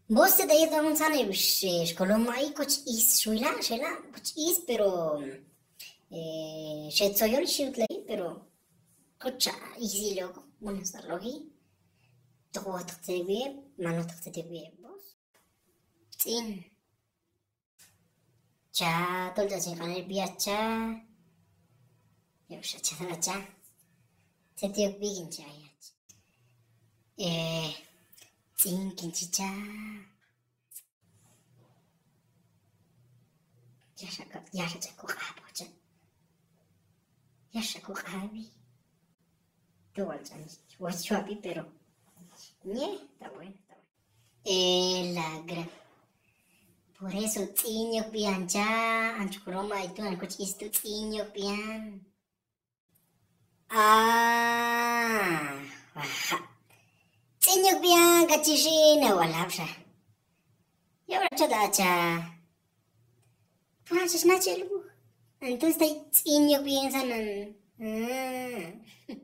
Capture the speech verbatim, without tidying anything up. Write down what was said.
Vos tzet ta yet juntzan heb' xkolom ayi, koch is xwila', xela', koch is, pero, eh, xetzoyon xiwtlayi, pero koch xa is yili okoq, buenas tardes, oji. Tok wojtaq tzet yok b'i heb', man wojtaq tzet yok b'i heb', vos. Tz'in. Cha, tol ch'an chin q'anel b'i hach cha. Yab'xa cha, cha. Tzet yok b'i kin chi ay hach. Eh, tz'in kin chi cha. Yaxa ka, yaxa cha koq'ab' cha. Yaxa koq'ab'i. Tol wal ch'an wochwab'i, pero, ñe, ta bueno, ta bueno. Eh, la gran. Por eso tz'in yok b'i an cha, an chi kolom ayi tu', an koch is tu', tz'in yok b'i an. Ah, waja'. Tz'in yok b'i an, kachi xin, a wal hab'xa. Yab'xa chot hach cha. Pura chach nachaj el wuj. Entonces ta tz'in yok b'i an san an. Ah.